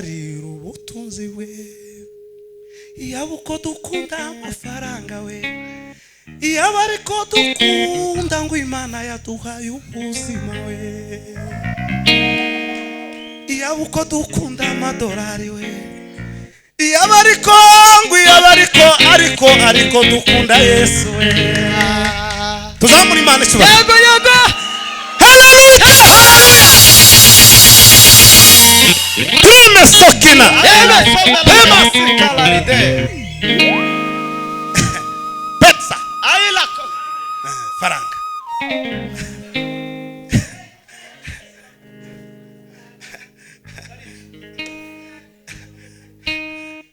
nkitwarira ubutunzi we. Iyaba uko dukunda amafaranga we, iyaba ariko dukunda ngo Imana yaduhaye ubuzima we, iyaba uko dukunda amadolari we, iyaba ariko ngo iyaba ariko ariko ariko dukunda Yesu we. Tuzamura Imana icyubahiro. Yego, yego. Haleluya! Prime sokina. Yego. Petsa. Faranga.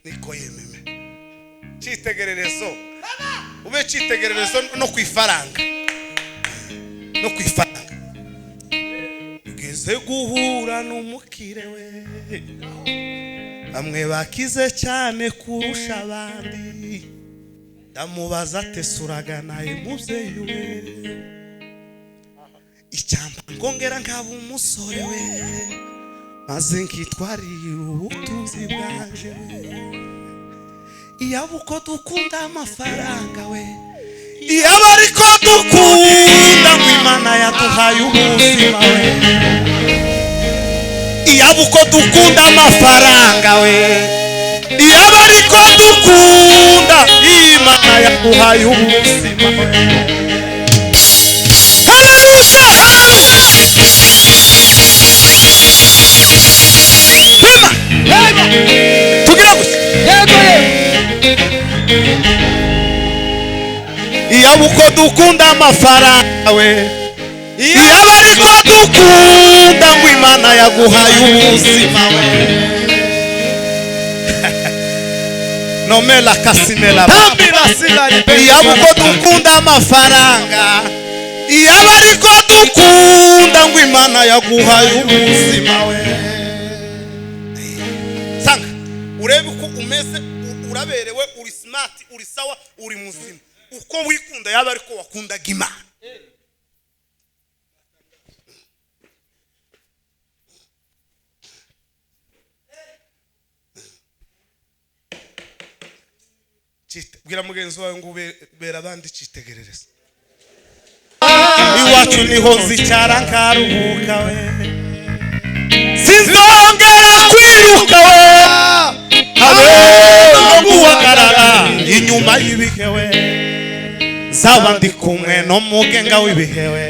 Niko yememe. Cyitegererezo. Ube cyitegererezo no kwifaranga. No kwifaranga. Ugeze guhura n'umukire we. Bamwe bakize cyane kurusha abandi. Ndamubaza tesuragana mubyeyi we, icyamba ngongera nkaba umusore we, maze nkitwarira ubutunzi bwanje we. Iyaba uko dukunda amafaranga we, iyaba ariko dukunda ngo Imana yaduhaye ubuzima we, iyaba uko dukunda amafaranga we, iyaba ariko dukunda Imana yaduhaye ubuzima we. Haleluya! Pima! Tugira gusa. Yego, yego. Iyaba uko dukunda amafaranga we, iyaba ariko dukunda ngo Imana yaguhaye ubuzima we. Nomela kasimela. Iyaba uko dukunda amafaranga, iyaba ariko dukunda ngo Imana yaguhaye ubuzima we. Sanga urebe uko umeze, uraberewe, uri smart, uri sawa, uri muzima. Uko wikunda yaba ariko wakundaga Imana. Bwira mugenzi wawe ngo ubera abandi cyitegerereza. Iwacu niho nzicara nkaruhuka we, sinzongera kwiruka we, habe no guhagarara inyuma y'ibihe we, nzaba ndi kumwe no mugenga w'ibihe we,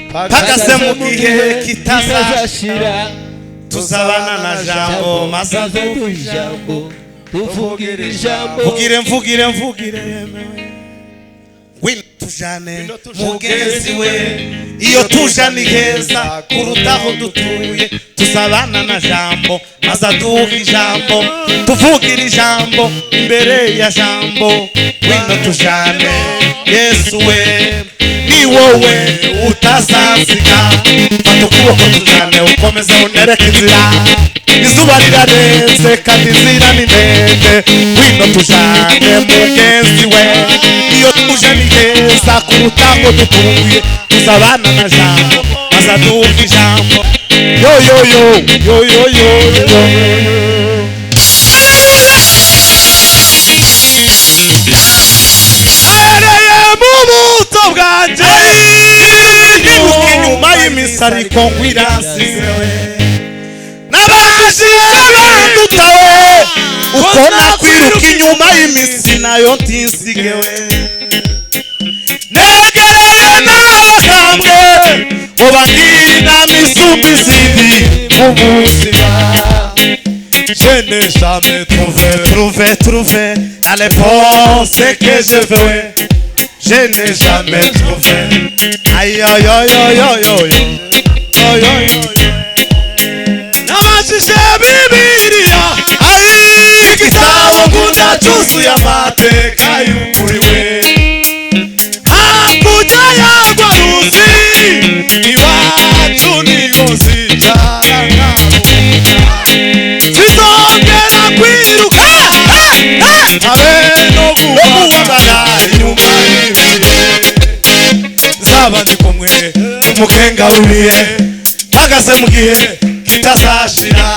mpagaze mu gihe kitazashira, tuzabana na Jambo maze aduha ijambo, tuvugira ijambo. Mvugire mvugire mvugire yemewe, ngwino tujane mugenzi we, iyo tuja ni heza kuruta aho dutuye, tuzabana na Jambo maze aduha ijambo, tuvugira ijambo imbere ya Jambo, ngwino tujane Yesu we, ni wowe utazansiga. Fata ukuboko tujane, ukomeze unereke inzira, izuba rirarenze kandi inzira ni ndende, ngwino tujane mugenzi we, iyo tuje ni heza kuruta aho dutuye, tuzabana na Jambo maze aduha ijambo. Yo yo yo yo yo yo yo. Ahereye mu buto bwanjye, Nibuka inyuma y'iminsi ariko ngo iransize we, n'abanje banduta we, uko nakwiruka inyuma y'iminsi nayo ntinsige we, negereye n'abakambwe ngo bangire inama isumba izindi mu buzima. Je n'ai jamais trouvé, Trouvé, trouvé la réponse que je veux, je n'ai jamais trouvé. Aïe aïe aïe aïe aïe aïe aïe aïe. Nabajije Bibiliya, Aïe, igitabo nkunda cyuzuye amateka y'ukuri we, hakurya yarwo ruzi iwacu niho nzicara nkaruhuka, sinzongera kwiruka habe no guhagarara inyuma y'ibihe, nzaba ndi kumwe n'umugenga w'ibihe, mpagaze mu gihe kitazashira,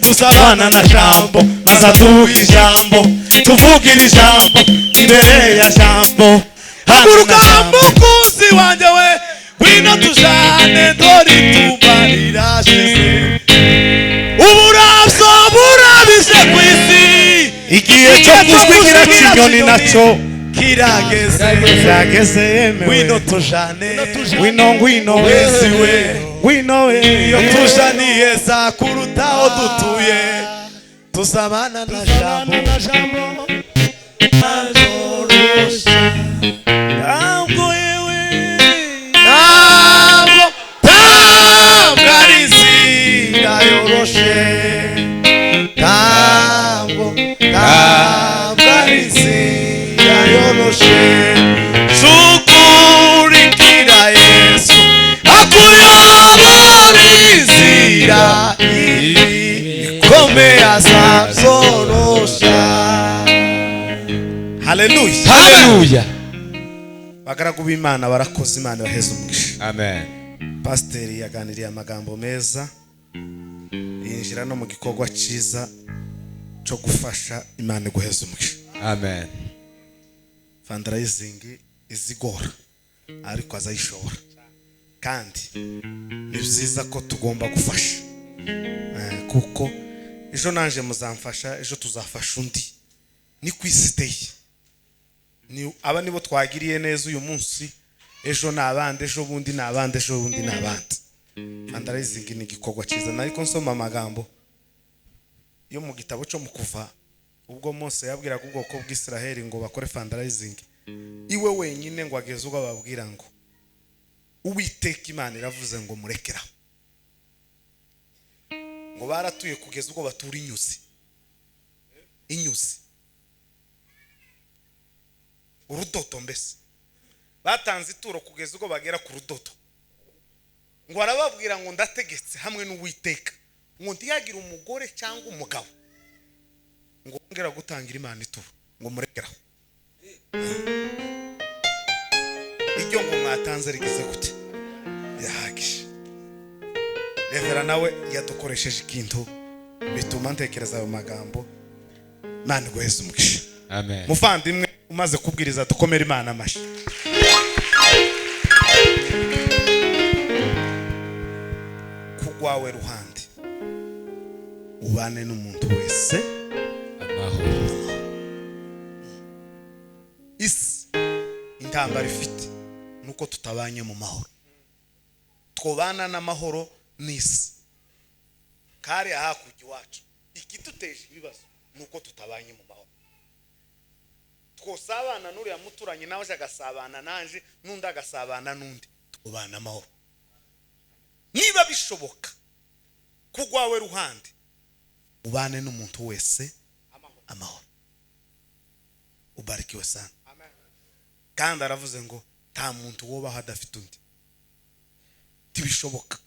Tuzabana na Jambo, maze aduha ijambo, tuvugire ijambo imbere ya Jambo. Haguruka mukunzi wanjye we, ngwino tujane, dore itumba rirashize, uburabyo burabije ku isi, Igihe cyo kujwigira cy'inyoni nacyo kirageze. Kirageze yemewe. Ngwino tujane, Ngwino, ngwino wese we, ngwino we. Iyo tujaniye za kuruta aho dutuye, tuzabana na Jambo. Ntabwo yewe, Ntabwo ari inzira yoroshe, ntabwo ari inzira yoroshe. Sukurikira Yesu akuyobora inzira ikomeye azabyorosha. Haleluya. Haleluya. Bagaragu b'Imana barakoze, Imana baheze umugisha. Amen. Pasiteri yaganiriye amagambo meza, yinjira no mu gikorwa cyiza cyo gufasha. Imana iguheza umugisha. Amen. Fundraising izigora, ariko azayishobora, kandi ni byiza ko tugomba gufasha, kuko ejo naje muzamfasha, ejo tuzafasha undi. Ni ku isi iteye. Ni aba nibo twagiriye neza uyu munsi, ejo ni abandi, ejo bundi ni abandi, ejo bundi ni abandi. Fundraising ni igikorwa cyiza. Ariko nsoma amagambo yo mu gitabo cyo mu Kuva, ubwo Mose yabwiraga ubwoko bw'Isiraheli ngo bakore fundraising, iwe wenyine ngo ageze ubwo ababwira ngo Uwiteka Imana iravuze ngo murekeraho. Ngo baratuye kugeza ubwo batura inyuzi, inyuzi, urudodo. Mbese batanze ituro kugeza ubwo bagera ku rudodo. Ngo arababwira ngo ndategetse hamwe n'Uwiteka ngo ntiyagire umugore cyangwa umugabo ngo wongera gutangira Imana ituro, ngo murekeraho. Iryo ngo mwatanze rigeze gute? Birahagije. Revera nawe yadukoresheje ikintu bituma ntekereza ayo magambo. Imana iguheze umugisha. Amen. Muvandimwe umaze kubwiriza, dukomere Imana amashyi. Ku rwawe ruhande, ubane n'umuntu wese amahoro. Isi intambara ifite nuko tutabanye mu mahoro. Twobana n'amahoro n'isi kariya hakurya iwacu. Ikiduteje ibibazo nuko tutabanye mu mahoro. Twosabana n'uriya muturanyi, nawe aje agasabana nanje, n'undi agasabana n'undi, twobana amahoro. Niba bishoboka, ku rwawe ruhande ubane n'umuntu wese amahoro. Ubarikiwe sana. Kandi aravuze ngo nta muntu wobaho adafite undi, ntibishoboka.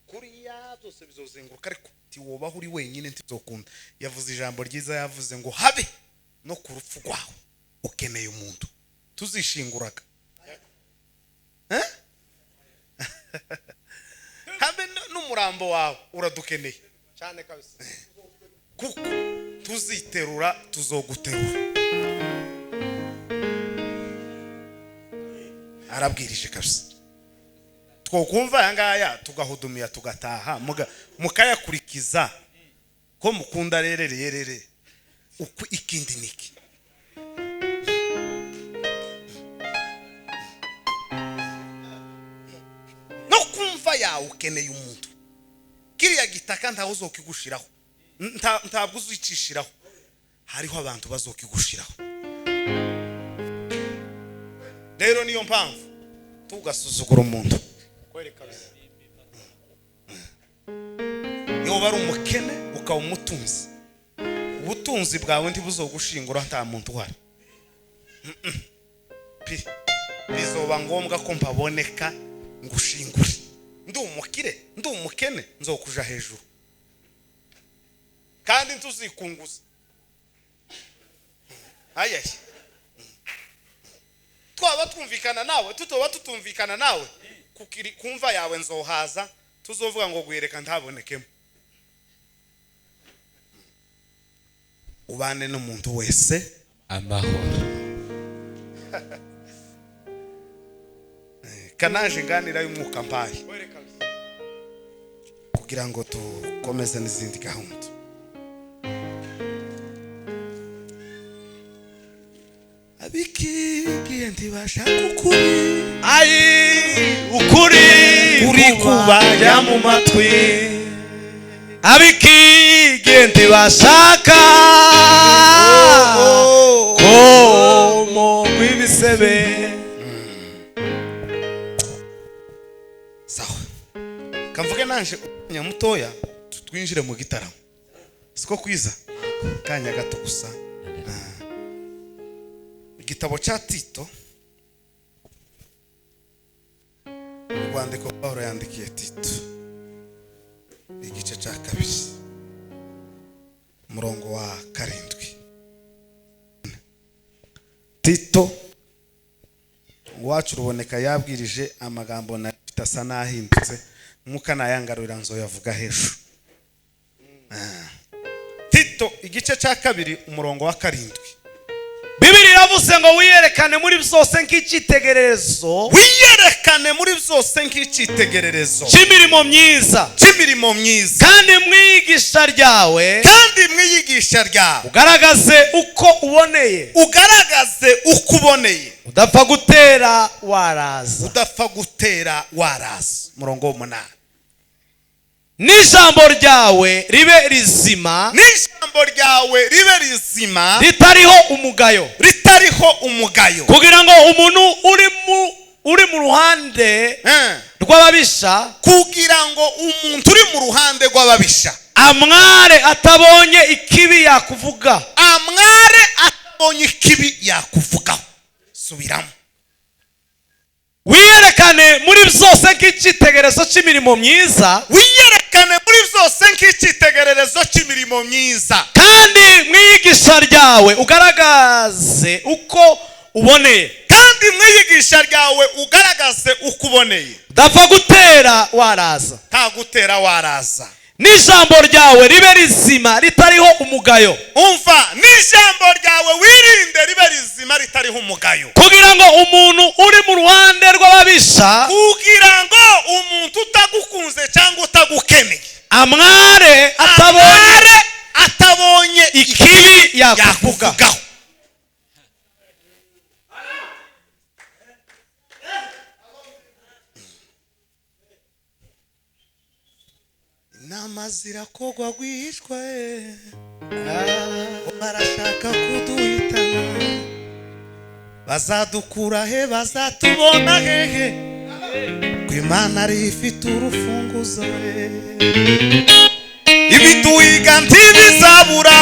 Kuriya byose bizozenguruka, ariko ntiwobaho uri wenyine, ntibizokunda. Yavuze ijambo ryiza, yavuze ngo habe no ku rupfu rwawe ukeneye umuntu. Tuzishinguraga, Eh? Habe n'umurambo wawe uradukeneye Cyane kabisa. Kuko tuziterura, tuzoguterura. Arabwirije kabisa. Twokumva aya ngaya tugahudumiya, tugataha, mukayakurikiza ko mukunda rerere yerere uku. Ikindi niki? No kumva yawe ukeneye umuntu. Kiriya gitaka ntawe uzokigushiraho, ntabwo uzicishiraho, hariho abantu bazokigushiraho. Rero niyo mpamvu tugasuzugura umuntu. Kweli kabisa. Iyo uba ari umukene ukaba umutunzi, ubutunzi bwawe ntibuzogushingura nta muntu uhari. Pi bizoba ngombwa ko mpaboneka ngushingure. Ndi umukire, ndi umukene, nzokuja hejuru kandi ntuzikunguza. Ayaye, twaba twumvikana nawe, tutoba tutumvikana nawe, kukiri kumva yawe nzohaza. Tuzovuga ngo guhereka ntabonekemo. Ubane n'umuntu wese amahoro. Kanaje nganira y'umwuka mbaye kugira ngo tukomeze n'izindi gahunda. Abikigiye ntibashaka ukuri, ayi ukuri uri kubajya mu matwi. Abikigiye ntibashaka komo kw'ibisebe. Sawa, kamvuge nanje umwanya mutoya twinjire mu gitaramo, siko kwiza kanya gato gusa. Igitabo cya Tito, urwandiko Pawulo yandikiye Tito, igice cya 2 umurongo wa 7. Tito uwacu ruboneka yabwirije amagambo na asa n'ahindutse, mwuka nayangarurira nzoyavuga hejuru. Tito igice cya 2 umurongo wa 7. Bibiri iravuze ngo wiyerekane muri byose nk'icyitegererezo, wiyerekane muri byose nk'icyitegererezo cy'imirimo myiza, cy'imirimo myiza, kandi mwigisha ryawe, kandi mwiyigisha ryawe ugaragaze uko uboneye, ugaragaze uko uboneye, udapfa gutera waraza, udapfa gutera waraza. Umurongo wa 8. N'ijambo ryawe ribe rizima, n'ijambo ryawe ribe rizima, ritariho umugayo, ritariho umugayo, kugira ngo umuntu uri mu ruhande rw'ababisha, kugira ngo umuntu uri mu ruhande rw'ababisha amware atabonye ikibi yakuvuga, amware atabonye ikibi yakuvugaho. Subiramo. Wiyerekane muri byose nk'icyitegererezo cy'imirimo myiza, wiyerekane muri byose nk'icyitegererezo cy'imirimo myiza, kandi mwiyigisha ryawe ugaragaze uko uboneye, kandi mwiyigisha ryawe ugaragaze uko uboneye, udapfa gutera waraza, nta gutera waraza, n'ijambo ryawe ribe rizima ritariho umugayo. Umva, n'ijambo ryawe wirinde ribe rizima ritariho umugayo, kugira ngo umuntu uri mu ruhande rw'ababisha, kugira ngo umuntu utagukunze cyangwa utagukeneye amware atabonye ikibi yakuvugaho. Inama zirakogwa gwishwa, barashaka kuduhitana, bazadukura he, bazatubona hehe, ko Imana ari ifite urufunguzo. Ibiduhiga ntibizabura,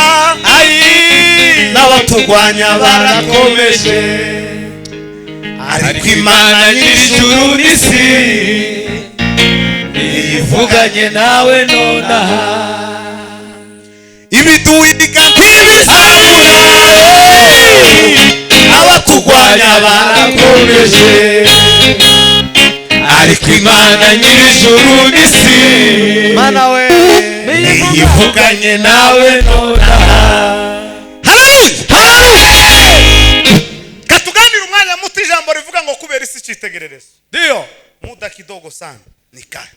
n'abaturwanya barakomeje, ariko Imana nyir'ijuru n'isi ivuganye nawe nonaha. Ibiduhiga ntibizabura, abaturwanya barakomeje, ariko Imana nyir'ijuru n'isi Mana we ivuganye nawe nonaha. Haleluya! Katuganira umwanya muto, ijambo rivuga ngo kubera isi icyitegererezo. Ndio muda kidogo sana nikae.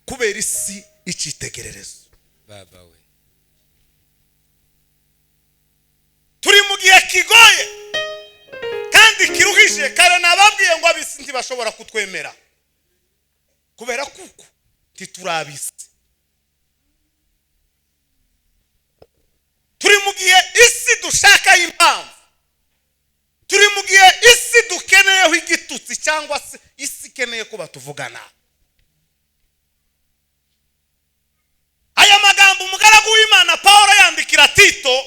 Kubera isi icyitegererezo. Baba we, turi mu gihe kigoye kandi kiruhije. Kare nababwiye ngo abisi ntibashobora kutwemera kubera kuko titurabisi. Turi mu gihe isi dushaka impamvu, turi mu gihe isi dukeneyeho igitutsi cyangwa se isi ikeneye ko batuvugana. Aya magambo umugaragu w'Imana Paulo yandikira Tito.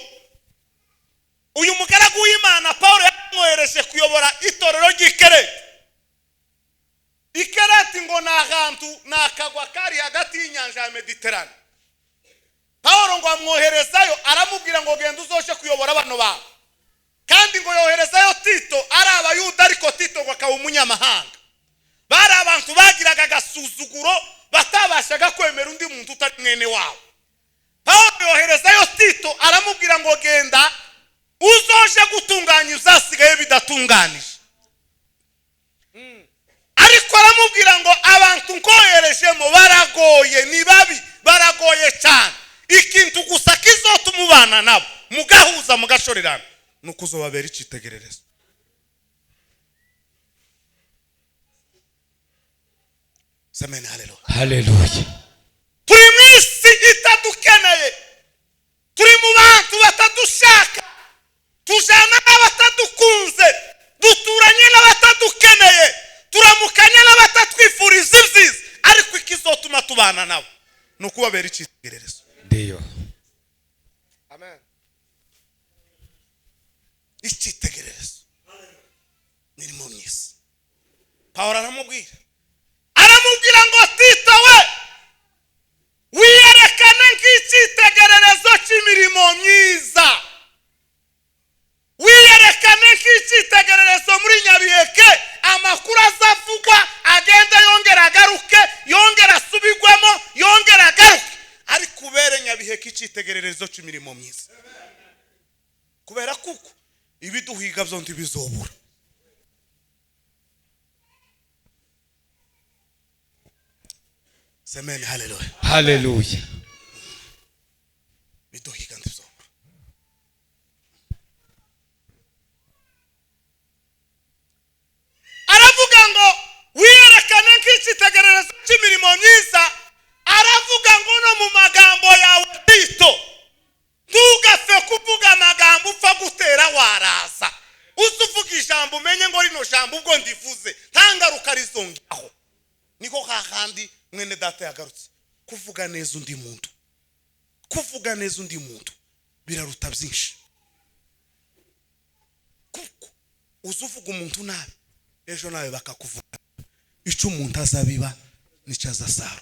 Uyu mugaragu w'Imana Paulo yamwohereje kuyobora itorero ry'Ikereti. Ikereti ngo ni ahantu, ni akagwa kari hagati y'inyanja ya Mediterane. Paulo ngo amwoherezayo, aramubwira ngo genda uzoje kuyobora bano bantu. Kandi ngo yoherezayo Tito, ari abayuda ariko Tito ngo akaba umunyamahanga. Bari abantu bagiraga agasuzuguro, batabashaga kwemera undi muntu utari mwene wabo. Pawulo yoherezayo Tito, aramubwira ngo genda uzoje gutunganya uzasigaye bidatunganije. Ariko aramubwira ngo abantu nkoherejemo baragoye, ni babi, baragoye cyane. Ikintu gusa kizotuma ubana nabo mugahuza mugashorerana ni uko uzobabera icyitegererezo. Semeni haleluya. Haleluya. Turi mu isi itadukeneye, turi mu bantu batadushaka, tujana n'abatadukunze, duturanye n'abatadukeneye, turamukanye n'abatatwifuriza ibyiza. Ariko ikizotuma tubana nabo ni ukubabera icyitegererezo. Ndiyo. Amen. Icyitegererezo mirimo myiza. Pawulo aramubwira ngo Tito we, wiyerekane nk'icyitegererezo cy'imirimo myiza, wiyerekane nk'icyitegererezo muri Nyabiheke. Amakuru azavugwa agenda yongera agaruke, yongera asubigwemo, yongera agaruke, ariko ubere Nyabiheke icyitegererezo cy'imirimo myiza, kubera kuko ibiduhiga byo ntibizobura. Semeni haleluya. Haleluya. Biduhiga ntibizobura. Aravuga ngo wiyerekane nk'icyitegererezo cy'imirimo myiza. Aravuga ngo no mu magambo yawe Tito, ntugapfe kuvuga amagambo upfa gutera waraza. Uze uvuga ijambo umenye ngo rino jambo ubwo ndivuze nta ngaruka rizongeraho. Niko hahandi mwene data yagarutse kuvuga neza undi muntu. Kuvuga neza undi muntu biraruta byinshi, kuko uze uvuga umuntu nabi ejo nawe bakakuvuga. Icyo umuntu azabiba nicyo azasarura.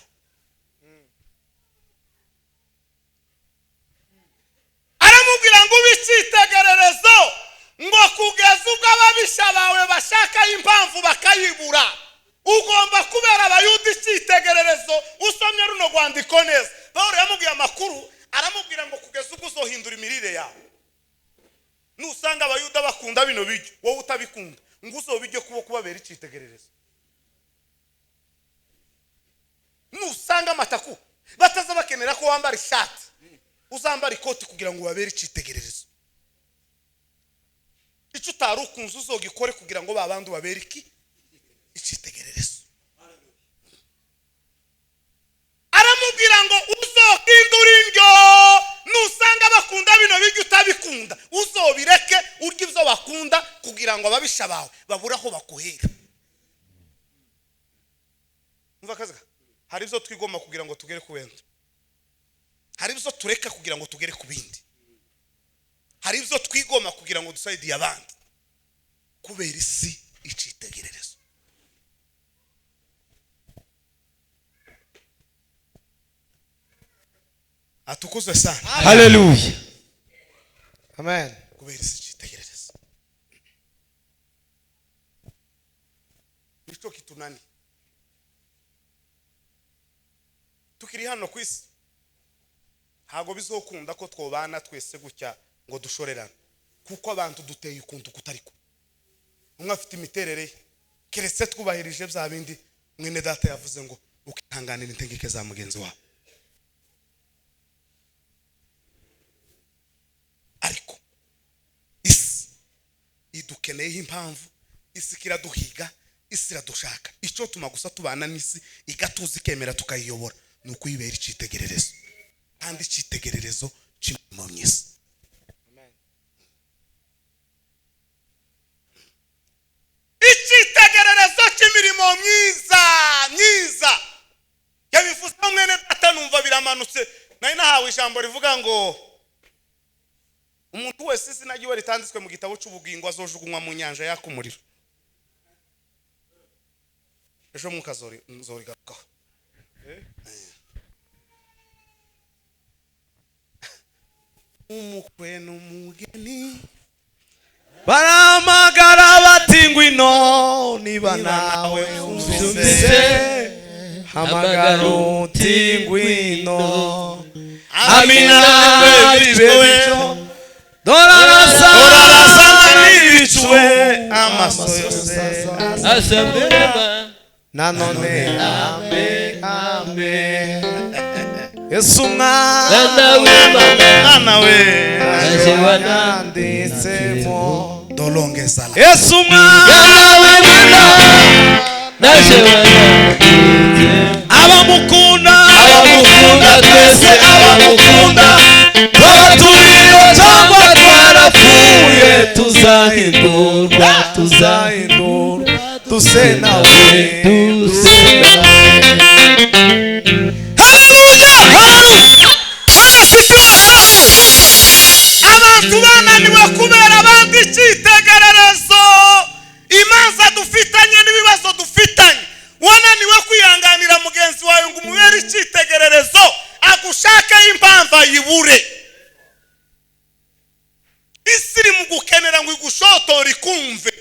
Aramubwira ngo ube icyitegererezo, ngo kugeza ubwo ababisha bawe bashaka impamvu bakayibura. Ugomba kubera Abayuda icyitegererezo. Usomye runo rwandiko neza, Pawulo yamubwiye amakuru, aramubwira ngo kugeza ubwo uzohindura imirire yawe. Nusanga Abayuda bakunda bino biryo wowe utabikunda, ngo uzobirye kubo kubabera icyitegererezo. Nusanga amataku bataza bakenera ko wambara ishati, uzambara ikoti kugira ngo ubabere icyitegererezo. Icyo utari ukunze uzogikore kugira ngo babandi ubabere iki icyitegererezo. Aramubwira ngo uzohindura indyo. Nusanga bakunda bino biryo utabikunda, uzobireke urye ibyo bakunda kugira ngo ababisha bawe babure aho bakuhera. Umva kazi, hari ibyo twigomba kugira ngo tugere ku bindi, hari ibyo tureka kugira ngo tugere ku bindi, hari ibyo twigomba kugira ngo dusaidie abandi, kubera isi icyitegererezo. Atukuzwe sana. Haleluya. Amen. Kubera isi icyitegererezo nicyo kitunani. Tukiri hano ku isi ntabwo bizokunda ko twobana twese gutya ngo dushorerane, kuko abantu duteye ukuntu kutariko. Umwe afite imiterere ye, keretse twubahirije bya bindi mwene data yavuze ngo ukihanganira integeke za mugenzi wawe. Ariko isi idukeneyeho impamvu, isi kiraduhiga, isi iradushaka. Icyo tuma gusa tubana n'isi igatuza ikemera tukayiyobora ni ukuyibera icyitegererezo, kandi icyitegererezo cy'imirimo myiza. Icyitegererezo cy'imirimo myiza myiza. Yabivuze mwene data numva biramanutse. Nari nahawe ijambo rivuga ngo umuntu wese izina ryiwe ritanditswe mu gitabo cy'ubugingo azojugunywa mu nyanja yaka umuriro. Ejo mwuka zorigarukaho. Umukwe n'umugeni baramagara bati ngwino, niba nawe umvise hamagara uti ngwino. Amina. Bibe. Dorarasana n'ibicuwe amaso yose azamureba. Nanone ame ame Yesu mwana Mwana w'Imana mwana we naje wanyanditsemo dolongezala. Yesu mwana Mwana w'Imana naje wananditsemo. Abamukunda Abamukunda twese, abamukunda twaba turiho cyangwa twarapfuye, tuzahindurwa, tuzahindurwa duse nawe, duse nawe. Haleluya, haleluya. Abantu bananiwe kubera abandi icyitegererezo, imanza dufitanye n'ibibazo dufitanye. Wananiwe kwihanganira mugenzi wawe ngo umubere icyitegererezo, agushake impamvu ayibure. Isi iri mu gukenera ngo igushotore ikumve,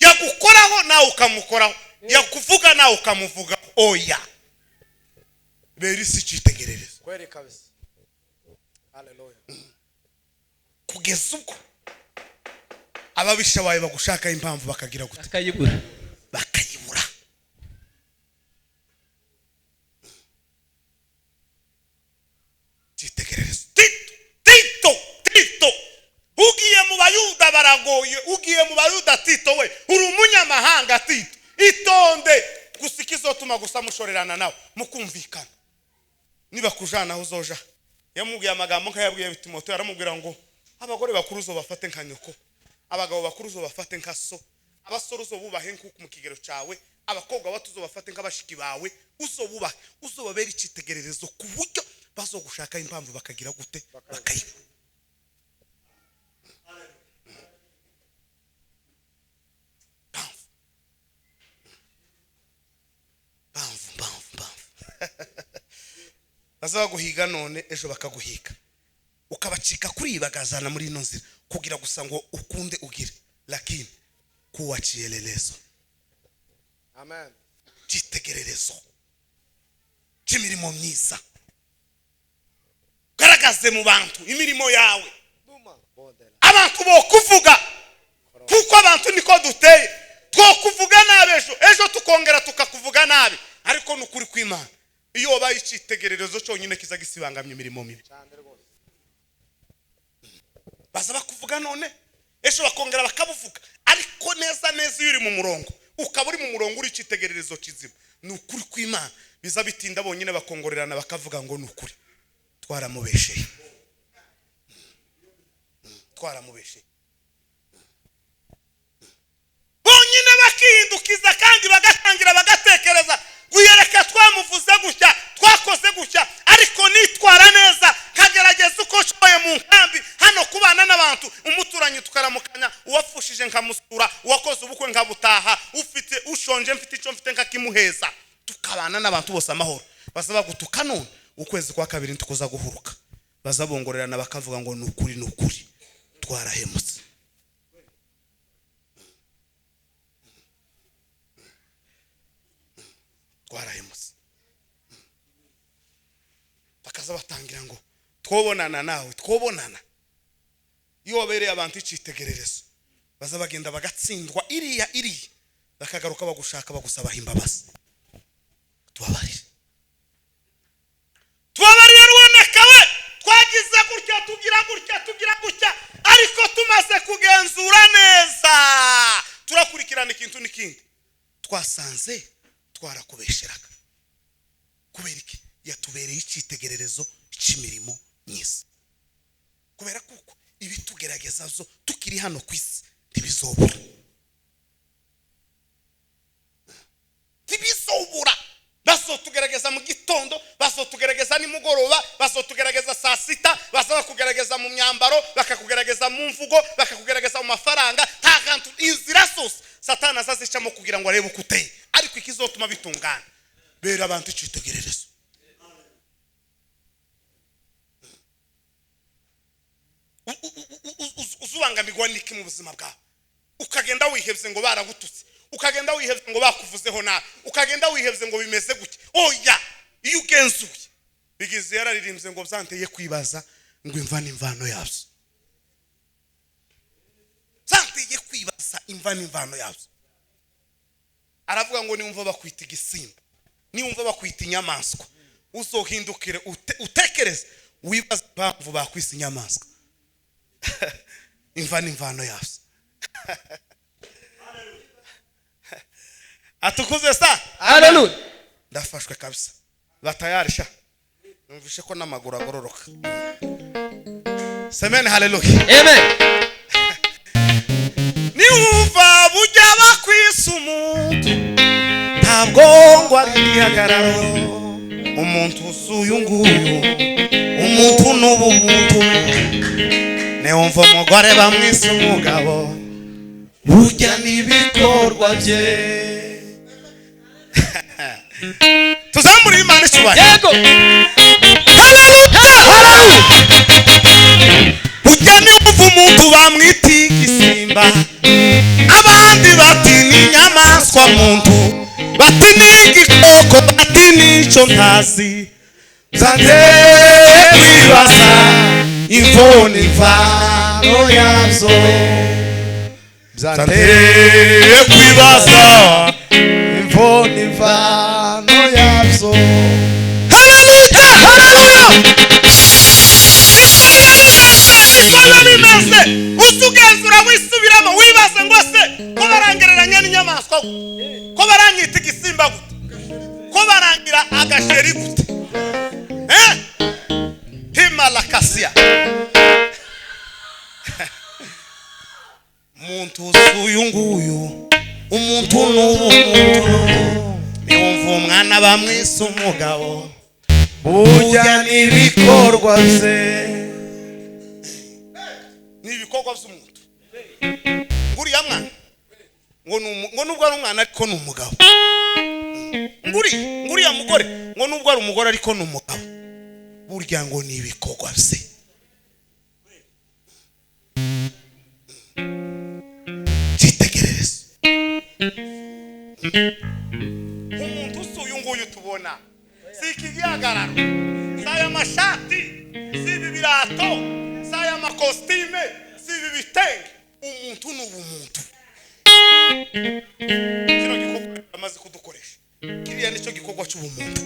yagukoraho nawe ukamukoraho, yakuvuga nawe ukamuvuga. Oya, bera isi icyitegererezo. Kweli kabisa. Haleluya. Kugeza ubwo ababisha bawe bagushakaho impamvu bakagira gute? Akayibura. Bakayibura. Cyitegererezo. Tito, Tito, Tito, ugiye mu Bayuda baragoye, ugiye mu Bayuda. Tito we, uri umunyamahanga. Tito, itonde gusa, ikizotuma gusa mushorerana nawe mukumvikana niba kujana aho uzoja. Yamubwiye amagambo nk'ayabwiye Timoteyo, aramubwira ngo abagore bakuru uzobafate nka nyoko, abagabo bakuru uzobafate nka so, abasore uzobubahe nk'uko mu kigero cyawe, abakobwa bato uzobafate nk'abashiki bawe, uzobubahe, uzobabera icyitegererezo ku buryo bazogushakaho impamvu bakagira gute? Bakayibura. Mpamvu, mpamvu, mpamvu, mpamvu. Baza baguhiga none, ejo bakaguhiga, ukabacika kuri iyi, bagazana muri ino nzira kugira gusa ngo ukunde ugire, lakini kuwa kielelezo. Amen. Cyitegererezo cy'imirimo myiza, garagaze mu bantu imirimo yawe. Duma bodela. Abantu bo kuvuga, kuko abantu niko duteye, two kuvuga nabi ejo, ejo tukongera tukakuvuga nabi, ariko ni ukuri kw'Imana, iyo wabaye icyitegererezo cyonyine kiza gisibangamya imirimo mibi. Cyane rwose. Baza bakuvuga none, ejo bakongera bakabuvuga, ariko neza neza iyo uri mu murongo, ukaba uri mu murongo uri icyitegererezo kizima, ni ukuri kw'Imana, biza bitinda bonyine bakongorerana bakavuga ngo ni ukuri twaramubesheye, twaramubesheye. Bonyine bakihindukiza kandi bagatangira bagatekereza guyereka twamuvuze gutya, twakoze gutya, ariko nitwara neza, nkagerageza uko nshoboye mu nkambi hano kubana n'abantu, umuturanyi tukaramukanya, uwapfushije nkamusura, uwakoze ubukwe nkabutaha, ufite ushonje mfite icyo mfite nkakimuheza, tukabana n'abantu bose amahoro. Baza bagutuka none, ukwezi kwa kabiri ntikuza guhuruka, baza bongorerana bakavuga ngo ni ukuri, ni ukuri twarahemutse. Twarahemutse. Bakaza batangira ngo twobonana nawe, twobonana. Iyo wabereye abantu icyitegererezo, baza bagenda bagatsindwa iriya iriya, bakagaruka bagushaka bagusaba imbabazi. Tubabarire, tubabarire ruboneka we, twagize gutya, tugira gutya, tugira gutya, ariko tumaze kugenzura neza, turakurikirana ikintu n'ikindi, twasanze twarakubesheraga. Kubera iki? Yatubereye icyitegererezo cy'imirimo myiza. Kubera kuko ibitugerageza zo tukiri hano ku isi ntibizobura, ntibizobura. Bazotugerageza mu gitondo, bazotugerageza nimugoroba, bazotugerageza saa sita, baza bakugerageza mu myambaro, bakakugerageza mu mvugo, bakakugerageza mu mafaranga. Nta kantu, inzira zose Satani azazicamo kugira ngo arebe uko uteye, ariko ikizotuma bitungana, bera abantu icyitegererezo. Uzubangamirwa n'iki mu buzima bwawe? Ukagenda wihebye ngo baragututse, ukagenda wihebye ngo bakuvuzeho nabi, ukagenda wihebye ngo bimeze gutya. Oya, iyo ugenzuye Bigize yararirimbye ngo byanteye kwibaza ngo imva n'imvano yabyo. Byanteye kwibaza imva n'imvano yabyo. Aravuga ngo niwumva bakwita igisimba, niwumva bakwita inyamaswa, uzohindukire utekereze wibaza impamvu bakwisa inyamaswa. Imva n'imvano yabyo. Atukuze sa. Haleluya. Ndafashwe kabisa. Batayarisha. Numvishe ko namaguru agororoka. Semen haleluya. Amen. Niwumva bujya bakwisa umuntu ntabwo ngo ari igihagararo. Umuntu usuye nguyu, umuntu n'ubumuntu. Niwumva umugore bamwisa umugabo, burya n'ibikorwa bye. Tuzamure Imana icyubahiro. Yego. Haleluya. Burya niwumva umuntu bamwita igisimba, abandi bati ni inyamaswa muntu, bati ni igikoko, bati n'icyo ntazi. Byanteye kwibaza imvo n'imvano yabyo. Byanteye kwibaza imvo n'imvano yabyo. Haleluya, haleluya. Niko bimeze. Usugenzura wisubiramo wibaze ngo se ko barangereranya n'inyamaswa gute, ko baranyita igisimba gute, ko barangira agasheri gute? Himalakasia. Muntu usuyu nguyu, umuntu n'ubumuntu. Niwumva umwana bamwisa umugabo, burya n'ibikorwa bye. Ni ibikorwa by'umuntu. Nguriya mwana ngo nubwo ari umwana ariko ni umugabo. Nguriya mugore ngo nubwo ari umugore ariko ni umugabo. Burya ngo ni ibikorwa bye. Cyitegererezo. Umuntu usuye nguyu tubona si iki gihagararo, si aya mashati, si ibi birato, si aya makositime, si ibi bitenge. Umuntu ni ubumuntu. Kino gikorwa amaze kudukoresha, kiriya nicyo gikorwa cy'ubumuntu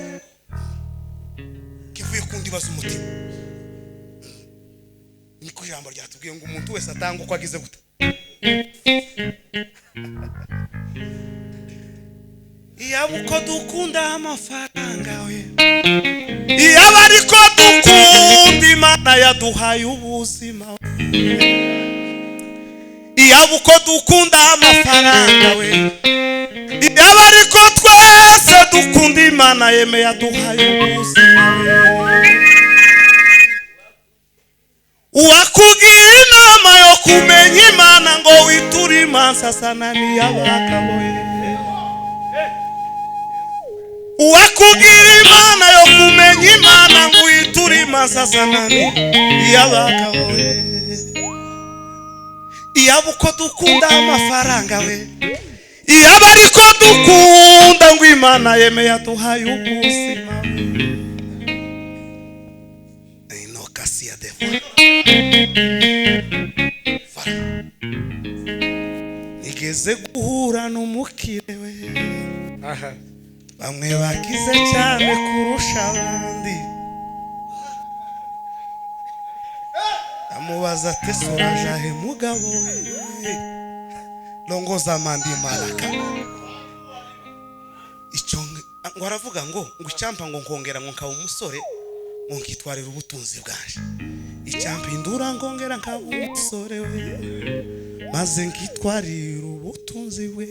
kivuye ku ndiba z'umutima. Niko ijambo ryatubwiye ngo umuntu wese atanga uko agize gute. Iyaba uko dukunda amafaranga we, iyaba ariko dukunda Imana yaduhaye ubuzima we. Iyaba uko dukunda amafaranga we, iyaba ariko twese dukunda Imana yemeye yaduhaye ubuzima we. Uwakugira inama yo kumenya Imana ngo witure imanza sana n'iy'abakaboye. Uwakugira Imana yo kumenya Imana ngo witure imanza sana n'iy'abakaboye. Iyaba uko dukunda amafaranga we, iyaba ariko dukunda ngo Imana yemeye yaduhaye ubuzima we. Inokasia de nigeze guhura n'umukire we, bamwe bakize cyane kurusha abandi. Amubaza ati surajahe mugabo we, longoza mandi malaka. Icyo ngo aravuga ngo icyampa ngo nkongera ngo nkaba umusore ngo nkitwarira ubutunzi bwanje. Icyampa indura ngongera nkaba umusore we, maze nkitwarira ubutunzi we.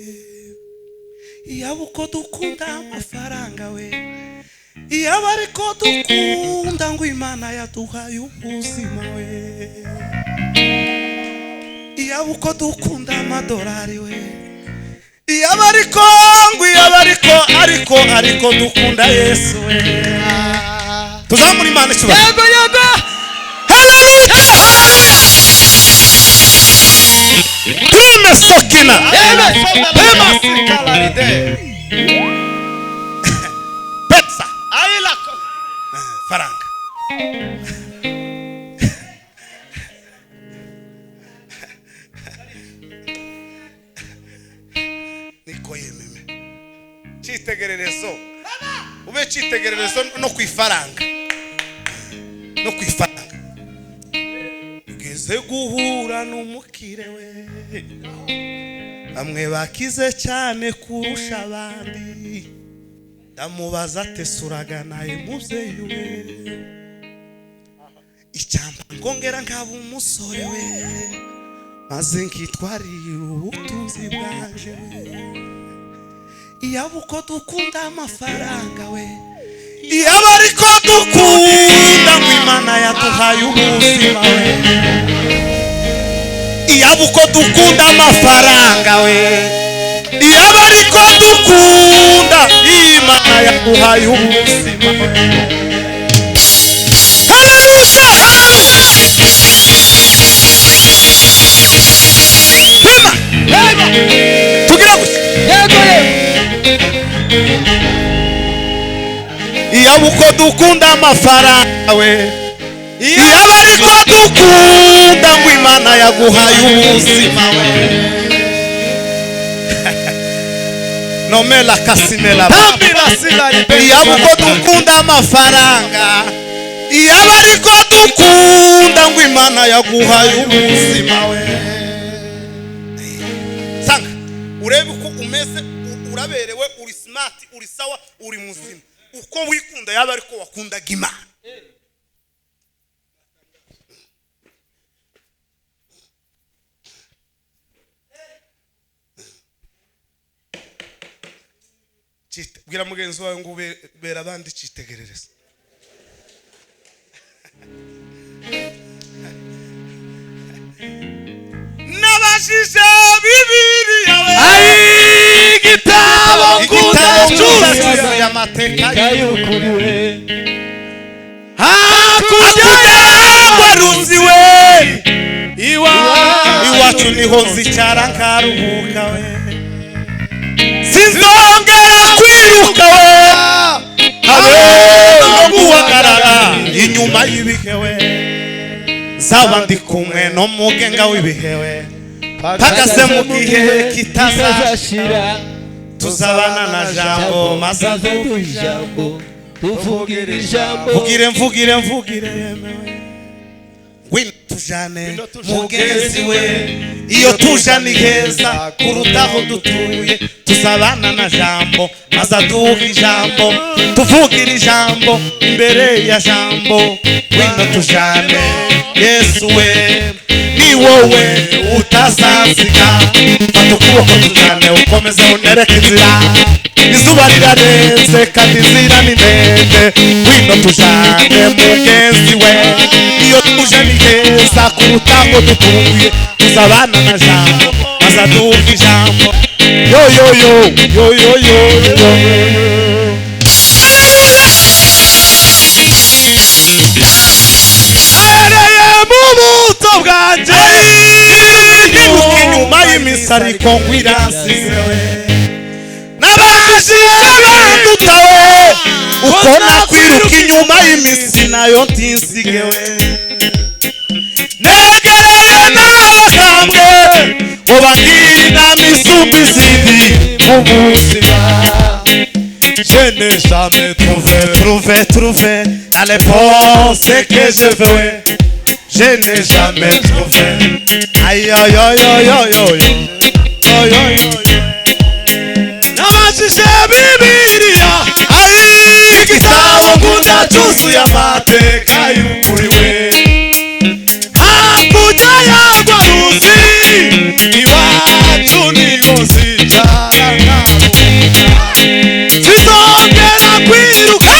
Iyaba uko dukunda amafaranga we, iyaba ariko dukunda ngo Imana yaduhaye ubuzima we. Iyaba uko dukunda amadolari we, iyaba ariko ngo iyaba ariko ariko dukunda Yesu we. Tuzamure Imana icyubahiro. Yego yego. Haleluya. Tume sokina. Amen. Pesa. Ifaranga. Niko yememe. Cyitegererezo. Ube cyitegererezo no kwifaranga. No kwifaranga. Ugeze guhura n'umukire we. Bamwe bakize cyane kurusha abandi. Ndamubaza ati suraganaye muvyeyi we. Icyampa ngongera nkaba umusore we. Maze nkitwarira ubutunzi bwanje we. Iyaba uko dukunda amafaranga we. Iyaba ariko dukunda ngo Imana yaduhaye ubuzima we. Iyaba uko dukunda amafaranga we. Iyaba ariko dukunda Imana yaduhaye ubuzima we. Haleluya! Hema! Hema! Tugira gusa. Yego yego. Iyaba uko dukunda amafaranga we. Iyaba ariko dukunda ngo Imana yaguhaye ubuzima we. Nomela kasimela. Iyaba uko dukunda amafaranga. Iyaba ariko dukunda ngo Imana yaguhaye ubuzima we. Sanga urebe uko umeze, uraberewe, uri smart, uri sawa, uri muzima. Uko wikunda yaba ariko wakundaga Imana. Bwira mugenzi wawe ngo ubera abandi cyitegererezo. Nabajije Bibiliya we. Ai igitabo Igitabo nguda cyuzuye amateka y'ukuri we. Hakurya y'abaruzi we. Iwacu niho nzicara nkaruhuka we. Sinzongera kwiruka we. Habe no guhagarara inyuma y'ibihe we. Zaba ndi kumwe n'umugenga w'ibihe we. Mpagaze mu gihe kitazashira. Tuzabana na jambo maze aduha ijambo. Tuvugira ijambo. Mvugire mvugire mvugire yemewe. Ngwino tujane mugenzi we. Iyo tujane heza kuruta aho dutuye. Tuzabana na jambo maze aduha ijambo. Tuvugira ijambo imbere ya jambo. Ngwino tujane Yesu we. Ni wowe utazansiga. Fata ukuboko tujane ukomeze unereke inzira. Izuba rirarenze kandi inzira ni ndende. Ngwino tujane mugenzi we. Iyo tuje ni heza kuruta aho dutuye. Tuzabana na jambo maze aduha ijambo. Yo yo yo yo yo yo yo. Ahereye mu buto bwanjye. Ndibuka inyuma y'iminsi ariko ngo iransize we. Nabajije banduta we. Uko nakwiruka inyuma y'iminsi nayo ntinsige we. Negereye n'abakambwe ngo bangire inama isumba izindi mu buzima. Je n'ai jamais trouvé, Trouvé, trouvé la réponse que je veux. Je n'ai jamais trouvé. Aïe, aïe, aïe, aïe, aïe, aïe. Aïe, aïe, aïe. Nabajije Bibiliya. Aïe, Igitabo nkunda cyuzuye amateka y'ukuri we. Hakurya y'urwo ruzi iwacu niho nzicara nkaruhuka. Sinzongera kwiruka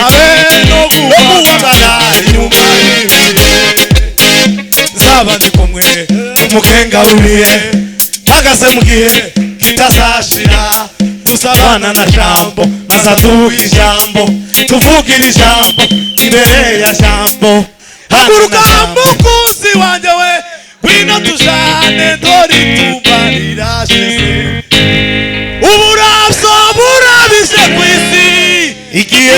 habe no guhagarara inyuma y'ibihe. Nzaba ndi kumwe n'umugenga w'ibihe. Mpagaze mu gihe kitazashira. Tuzabana na jambo maze aduha ijambo. Tuvugira ijambo imbere ya jambo. Haguruka mukunzi wanjye we. Ngwino tujane dore itumba rirashize. Uburabyo burabije ku isi. Igihe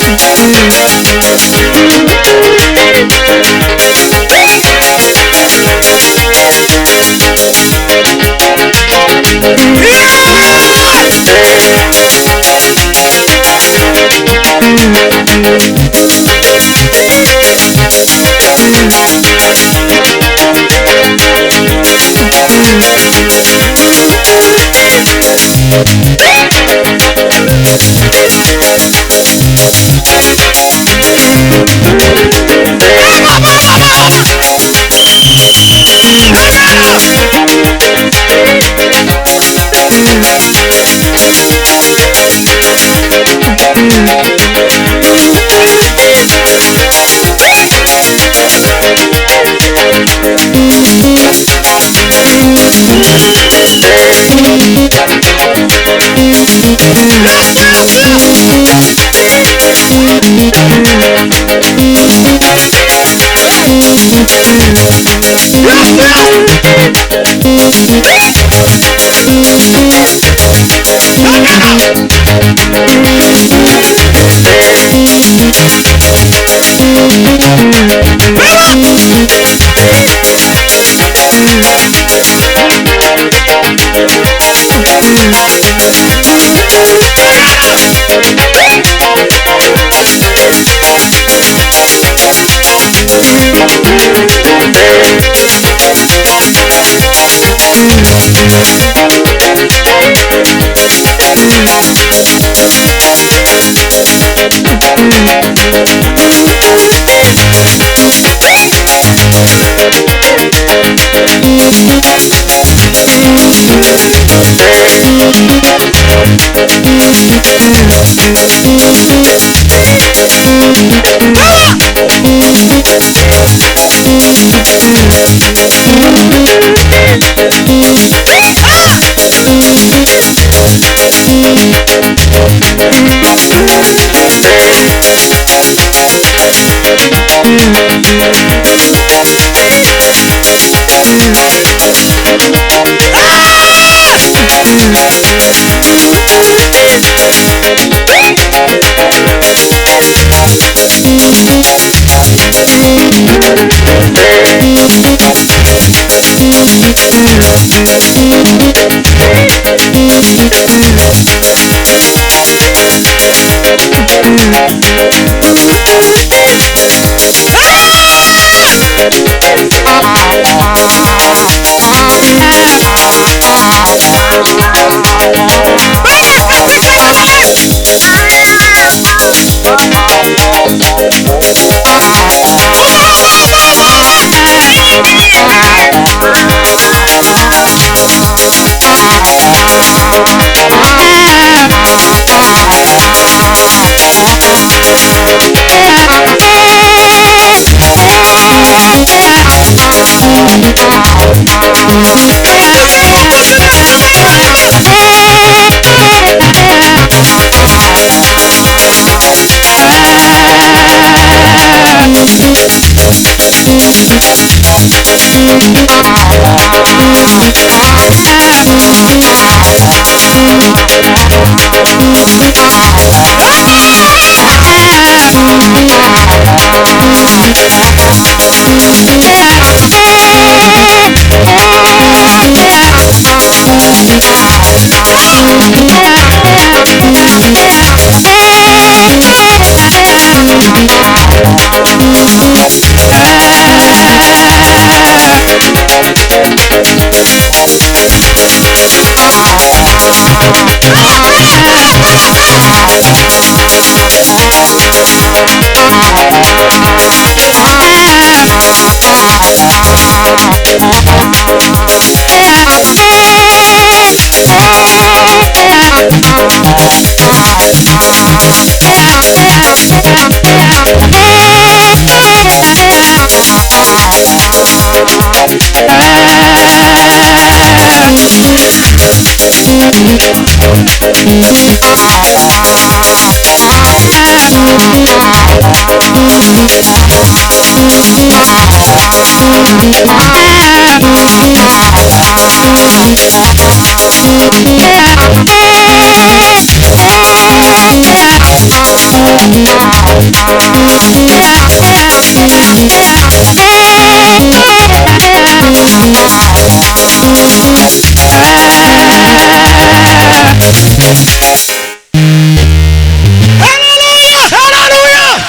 Hallelujah! Hallelujah!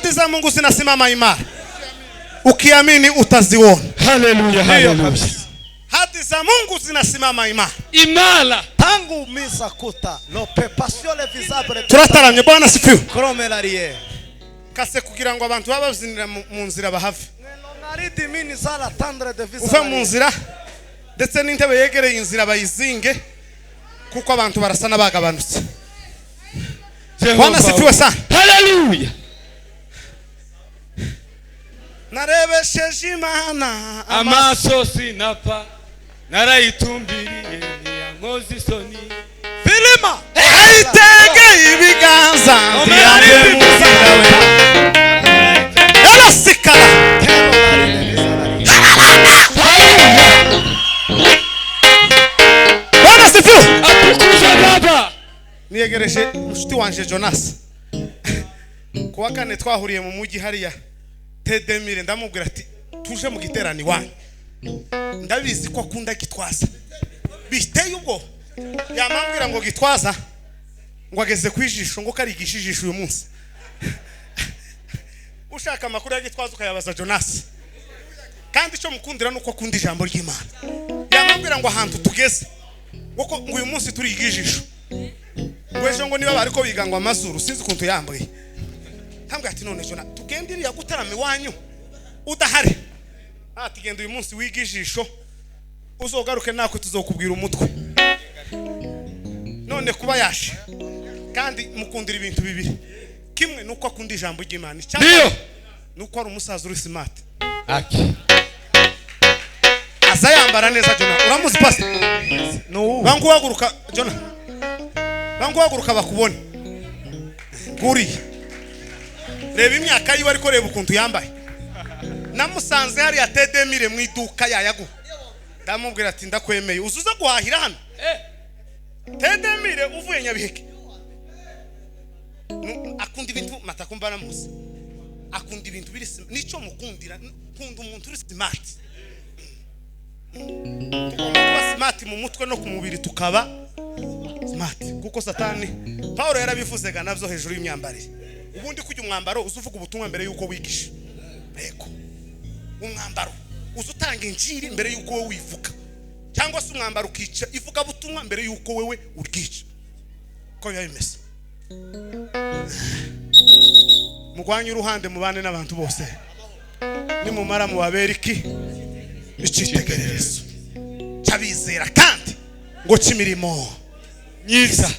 Ahadi za Mungu zinasimama imara, ukiamini utaziona. Haleluya, haleluya. Ahadi za Mungu zinasimama imara. Imara. Tangu misa kuta l'occupation visible. Turataramye. Bwana sifiwe. Kromelarie. Kase kugira ngo abantu baba bazinira mu nzira bahave. Nari dimini sala tendre de visa. Uve mu nzira, ndetse n'intebe yegereye inzira bayizinge, kuko abantu barasa n'abagabanutse. Bwana sifiwe sana. Haleluya. Narebesheje Imana Amaso sinapfa, narayitumbiriye, ntiyankoza isoni. Filima. Ayitegeye ibiganza ntiyave mu nzira we yarasikara. Bwana sifiwe. Atukuzwe Baba. Niyegereje mushuti wanje Jonas. Kuwa kane twahuriye mu mujyi hariya Tedemire, ndamubwira ati tuje mu giterane iwanyu, ndabizi ko akunda Gitwaza biteye ubwo. Yamambwira ngo Gitwaza ngo ageze ku ijisho, ngo karigisha ijisho uyu munsi. Ushaka amakuru ya Gitwaza ukayabaza Jonas. Kandi icyo mukundira nuko akunda ijambo ry'Imana. Yamambwira ngo ahantu tugeze ngo uyu munsi turiga ijisho, ngo ejo ngo niba bariko biga ngo amazuru, sinzi ukuntu yambaye. Ntambwe ati none Jona tugende iriya gutarama iwanyu udahari. Ati genda uyu munsi wiga ijisho, uzogaruke nakwe tuzokubwira umutwe. None kuba yashe kandi mukundira ibintu bibiri: kimwe nuko akunda ijambo ry'Imana, Ndio. nuko ari umusaza uri smart. Aki. Aza yambara neza. Jona uramuzi, pastor? No. Banguhaguruka Jona, banguhaguruka bakubone. Nguriye reba imyaka yiwe, ariko reba ukuntu yambaye. Namusanze hariya Tedemire mu iduka yayagu, ndamubwira ati ndakwemeye, uzuza guhahira hano Tedemire uvuye Nyabiheke. Akunda ibintu matakumba namuzi, akunda ibintu biri nicyo mukundira. Nkunda umuntu uri smart. Tugomba kuba smart mu mutwe no ku mubiri, tukaba smart, kuko Satani, Paulo yarabivuzega nabyo hejuru y'imyambarire. Ubundi kujya umwambaro uza uvuga ubutumwa mbere y'uko wigisha. Yego, umwambaro uza utanga injiri mbere y'uko wowe wivuga, cyangwa se umwambaro ukica ivugabutumwa mbere y'uko wewe uryica. Uko biba bimeze, mugwanye uruhande, mubane n'abantu bose, nimumara mubabere iki? Icyitegererezo cy'abizera kandi ngo cy'imirimo Myiza.